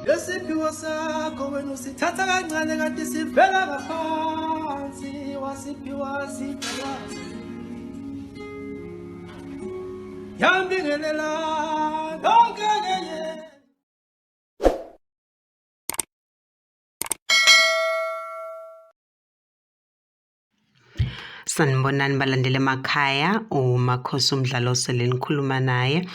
Lesiphiwo sakho wena usithatha kancane kanti sivela ngaphansi wasiphiwa sidalwazi. Yambingelela nonke ke. Sanibonani balandeli emakhaya, uMakhosi uMdlalose le nikhuluma naye.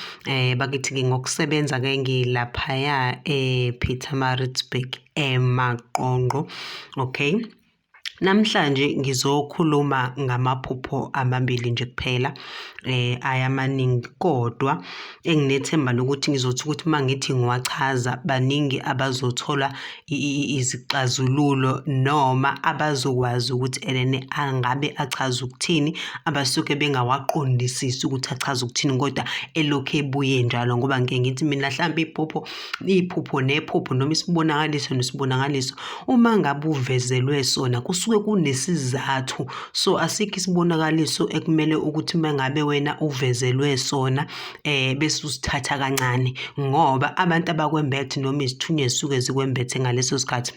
Bakithi-ke ngokusebenza-ke ngilaphaya ePietermaritzburg eMaqonqo, okay. Namhlanje ngizokhuluma ngamaphupho amabili nje kuphela, ayamaningi kodwa enginethemba lokuthi ngizothi ukuthi uma ngithi ngiwachaza baningi abazothola izixazululo noma abazokwazi ukuthi enene angabe achaza ukuthini, abasuke bengawaqondisisi ukuthi achaza ukuthini kodwa elokhu ebuye njalo. Ngoba ngike ngithi mina hlampe iphupho, iphupho nephupho noma isibonakaliso nesibonakaliso, uma ngabe uvezelwe sona kusuke kunesizathu. So, asikho isibonakaliso ekumele ukuthi uma ngabe wena uvezelwe sona bese usithatha kancane ngoba abantu abakwembethe noma izithunywa ezisuke zikwembethe ngaleso sikhathi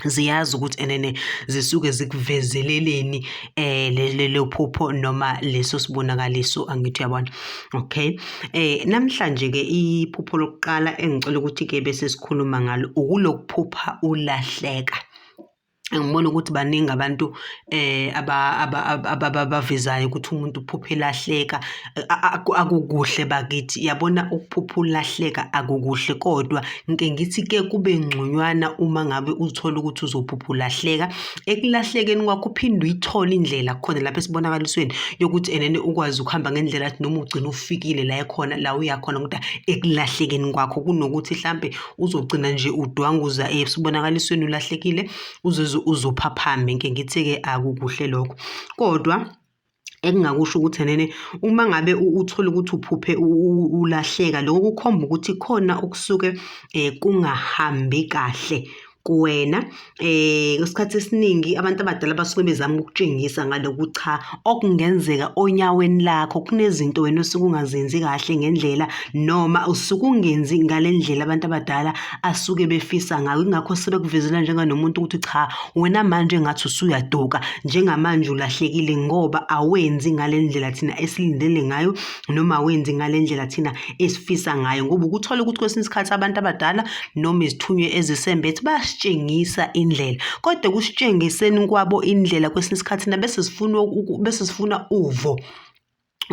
ziyazi ukuthi enene zisuke zikuvezeleleni lelo phupho noma leso sibonakaliso, angithi uyabona. Okay, namhlanje ke iphupho lokuqala engicela ukuthi ke bese sikhuluma ngalo ukulokuphupha ulahleka. Ngibona ukuthi baningi abantu abavezayo ukuthi umuntu uphupha elahleka. Akukuhle bakithi, yabona ukuphupha ulahleka akukuhle kodwa ngike ngithi ke kube ngconywana uma ngabe uthole ukuthi uzophupha ulahleka. Ekulahlekeni kwakho uphinde uyithole indlela khona lapha esibonakalisweni yokuthi enene ukwazi ukuhamba ngendlela noma ugcine ufikile la ekhona la uya khona kodwa ekulahlekeni kwakho kunokuthi hlampe uzogcina nje udwanguza esibonakalisweni ulahlekile uzuze uzuphaphame. Ngike ngithi-ke akukuhle lokho kodwa engingakusho ukuthi enene uma ngabe uthole ukuthi uphuphe ulahleka, lokho kukhomba ukuthi khona okusuke kungahambi kahle kuwena. Isikhathi esiningi abantu abadala basuke bezama ukukutshengisa ngalokhu cha, okungenzeka onyaweni lakho kunezinto wena osuke ungazenzi kahle ngendlela noma usuke ungenzi ngale ndlela abantu abadala asuke befisa ngayo. Yingakho sebekuvezela njenganomuntu ukuthi cha, wena manje engathi usuyaduka, njengamanje ulahlekile ngoba awenzi ngale ndlela thina esilindele ngayo noma awenzi ngale ndlela thina esifisa ngayo. Ngoba ukuthola ukuthi kwesinye isikhathi abantu abadala noma izithunywa ezisembethe bayasitshengisa indlela, kodwa ekusitshengiseni kwabo indlela kwesinye isikhathi thina bese sifuna bese sifuna uvo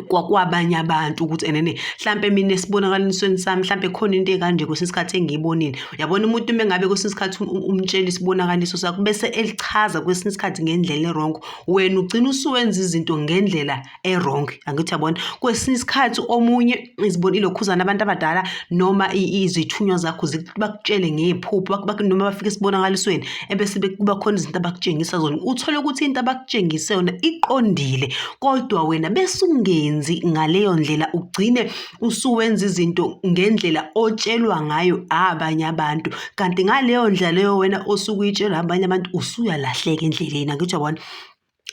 kwabanye abantu ukuthi enene hlampe mina esibonakalisweni sami hlampe khona into ekanje kwesinye isikhathi engiyibonile. Uyabona umuntu uma ngabe kwesinye isikhathi umtshela isibonakaliso sakho bese elichaza kwesinye isikhathi ngendlela e-wrong, wena ugcina usuwenza izinto ngendlela e-wrong. Angithi uyabona? Kwesinye isikhathi omunye ilokhuzana abantu abadala noma izithunywa zakho bakutshele ngephupho noma bafike esibonakalisweni ebese kuba khona izinto abakutshengisa zona. Uthole ukuthi into abakutshengise yona iqondile kodwa wena bese ungenzi ngaleyo ndlela, ugcine usuwenza izinto ngendlela otshelwa ngayo abanye abantu. Kanti ngaleyo ndlela leyo wena osuke uyitshelwa abanye abantu usuyalahleka endleleni, angithi uyabona?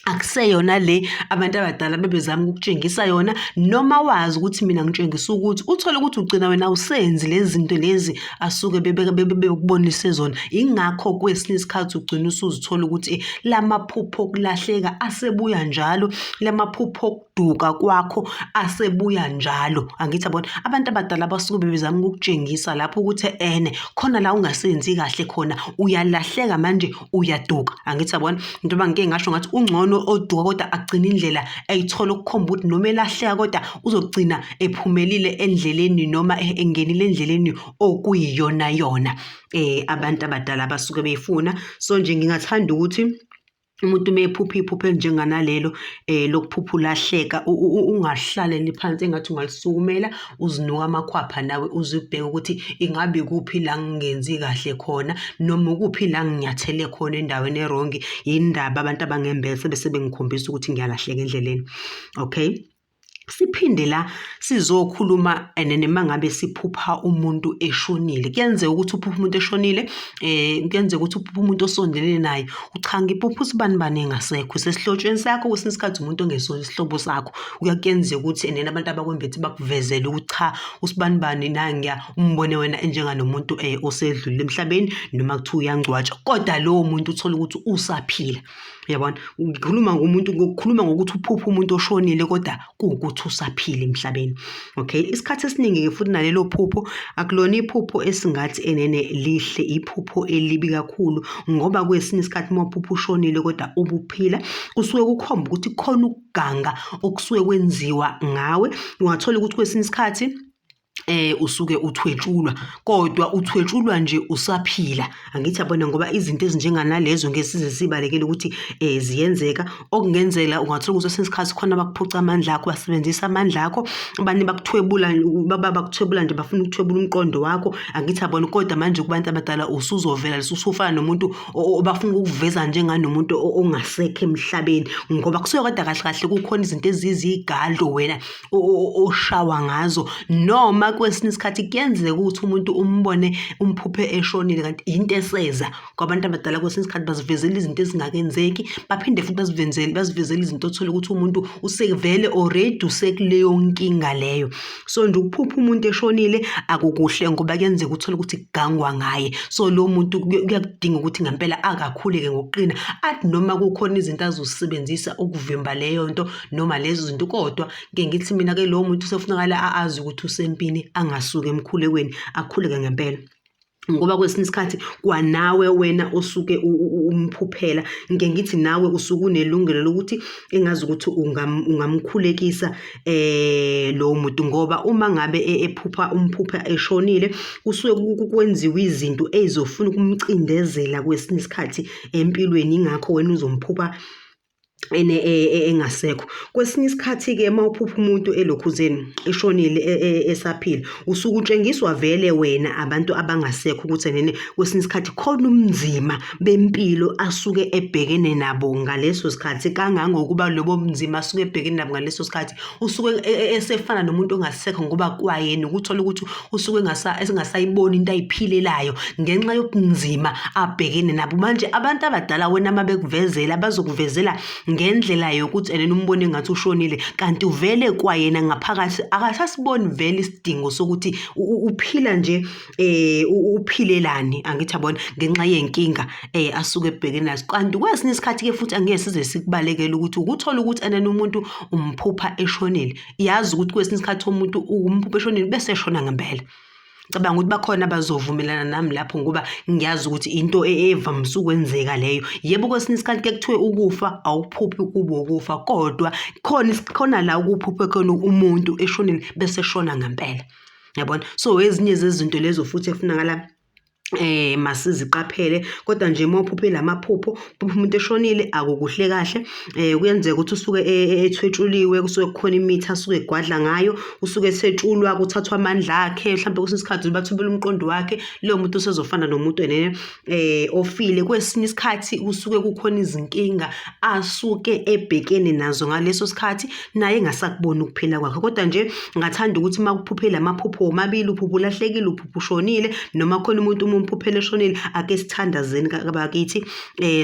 Akuseyona le abantu abadala bebezama ukukutshengisa yona noma wazi ukuthi mina ngitshengisa ukuthi uthole ukuthi ugcina wena awusenzi lezi zinto lezi asuke bekubonise zona. Yingakho kwesinye isikhathi ugcina usuzithola ukuthi la maphupho okulahleka asebuya njalo, la maphupho okuduka kwakho asebuya njalo. Angithi yabona, abantu abadala basuke bebezama ukukutshengisa lapho ukuthi ene khona la ungasenzi kahle khona uyalahleka manje uyaduka. Angithi yabona, njengoba ngike ngasho ngathi ungcono oduka kodwa agcine indlela eyithola ukukhomba ukuthi noma elahleka kodwa uzogcina ephumelile endleleni noma engenile endleleni okuyiyona yona abantu abadala abasuke beyifuna. So nje ngingathanda ukuthi umuntu uma ephupha iphupho elinjenganalelo lokuphupha ulahleka, ungahlaleli phansi engathi ungalisukumela uzinuke amakhwapha nawe uze ubheke ukuthi ingabe ikuphi la ngingenzi kahle khona noma ukuphi la nginyathele khona endaweni erongi, yini ndaba abantu abangembethe bese bengikhombisa ukuthi ngiyalahleka endleleni. Okay. Siphinde la sizokhuluma enene mangabe siphupha umuntu eshonile. Kuyenzeka ukuthi uphuphe umuntu eshonile, kuyenzeka ukuthi uphuphe umuntu osondelene naye. Cha, ngiphupha usibanibani engasekho, usesihlotsheni sakho, kwesinye isikhathi umuntu ongesona isihlobo sakho. Kuyenzeka ukuthi enene abantu abakwembethe bakuvezele ukuthi cha, usibanibani nangiya umbone wena enjenganomuntu osedlulile emhlabeni noma kuthiwa uyangcwatshwa, kodwa lowo muntu uthole ukuthi usaphila. Uyabona? Ngikhuluma ngomuntu ngokukhuluma ngokuthi uphuphe umuntu oshonile kodwa kuwukuthi usaphila emhlabeni. Okay, isikhathi esiningi-ke futhi nalelo phupho akulona iphupho esingathi enene lihle, iphupho elibi kakhulu ngoba kwesinye isikhathi uma uphupha ushonile kodwa ubuphila kusuke kukhomba ukuthi kukhona ukuganga okusuke kwenziwa ngawe. Ungathola ukuthi kwesinye isikhathi usuke uthwetshulwa kodwa uthwetshulwa nje usaphila. Angithi yabona ngoba izinto ezinjenganalezo ngeke size sibalekele ukuthi ziyenzeka. Okungenzeka ungathola ukuthi kwesinye isikhathi khona abakuphuca amandla akho, basebenzisa amandla akho, abanye bakuthwebula bakuthwebula nje bafuna ukuthwebula umqondo wakho. Angithi yabona kodwa manje kubantu abadala usuzovela usufana nomuntu obafuna ukukuveza njenganomuntu ongasekho emhlabeni ngoba kusuke kodwa kahle kahle kukhona izinto eziyizigadlo wena oshawa ngazo noma kwesinye isikhathi kuyenzeka ukuthi umuntu umbone umphuphe eshonile kanti into eseza kwabantu abadala kwesinye isikhathi bazivezela izinto ezingakenzeki baphinde futhi bazivezele bazivezele izinto othole ukuthi umuntu usevele already usekuleyo nkinga leyo. So nje ukuphupha umuntu eshonile akukuhle ngoba kuyenzeka uthole ukuthi kugangwa ngaye. So lowo muntu kuyakudinga ukuthi ngempela akakhuleke ngokuqina athi noma kukhona izinto azosebenzisa ukuvimba leyo nto noma lezo zinto kodwa ngike ngithi mina-ke lowo muntu usefunakala azi ukuthi usempini angasuki emkhulekweni akhuleke ngempela ngoba kwesinye isikhathi kwanawe wena osuke umphuphela ngike ngithi nawe usuke unelungelo lokuthi engazi ukuthi ungamkhulekisa lowo muntu ngoba uma ngabe ephupha umphupha eshonile kusuke kwenziwa izinto ey'zofuna ukumcindezela kwesinye isikhathi empilweni yingakho wena uzomphupha ene engasekho. Kwesinye isikhathi-ke uma uphupha umuntu elokhuzeni eshonile esaphila, usuke utshengiswa vele wena abantu abangasekho ukuthi enene kwesinye isikhathi khona ubunzima bempilo asuke ebhekene nabo ngaleso sikhathi kangangokuba lobo bunzima asuke ebhekene nabo ngaleso sikhathi usuke esefana nomuntu ongasekho ngoba kwayena ukuthola ukuthi usuke engasayiboni into ayiphilelayo ngenxa yobunzima abhekene nabo. Manje abantu abadala wena uma bekuvezela bazokuvezela ngendlela yokuthi enene umbone engathi ushonile kanti uvele kwayena ngaphakathi akasasiboni vele isidingo sokuthi uphila nje uphilelani angithi yabona ngenxa yey'nkinga asuke ebhekene nazo. Kanti kwesinye isikhathi-ke futhi angeke size sikubalekele ukuthi ukuthola ukuthi enene umuntu umphupha eshonile. Yazi ukuthi kwesinye isikhathi umuntu umphupha eshonile bese eshona ngempela. Ngicabanga ukuthi bakhona abazovumelana nami lapho ngoba ngiyazi ukuthi into evamise ukwenzeka leyo. Yebo, kwesinye isikhathi kuye kuthiwe ukufa awuphuphi kube ukufa kodwa khona khona la ukuphuphe khona umuntu eshonile bese eshona ngempela. Yabona? So ezinye zezinto lezo futhi ekufunakala masiziqaphele kodwa nje uma uphuphe lamaphupho uphupha umuntu eshonile akukuhle kahle kuyenzeka ukuthi usuke ethwetshuliwe kusuke kukhona imithi asuke egwadla ngayo usuke ethetshulwa kuthathwa amandla akhe mhlawumbe kwesinye isikhathi bathubela umqondo wakhe loyo muntu usezofana nomuntu enene ofile. Kwesinye isikhathi kusuke kukhona izinkinga asuke ebhekene nazo ngaleso sikhathi naye engasakuboni ukuphila kwakhe. Kodwa nje ngingathanda ukuthi uma kuphuphe la maphupho womabili, uphupha ulahlekile, uphupha ushonile noma khona umuntu uma umphuphela eshonile, ake sithandazeni bakithi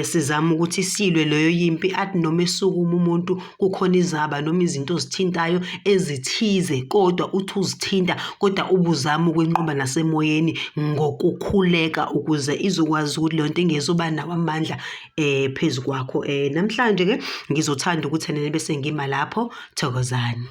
sizame ukuthi silwe leyo yimpi athi noma esukuma umuntu kukhona izaba noma izinto ozithintayo ezithize kodwa uthi uzithinta kodwa ubuzama ukuyinqoba nasemoyeni ngokukhuleka ukuze izokwazi ukuthi leyo nto ingezuba nawo amandla phezu kwakho. Namhlanje-ke ngizothanda ukuthi nene bese ngima lapho. Thokozani.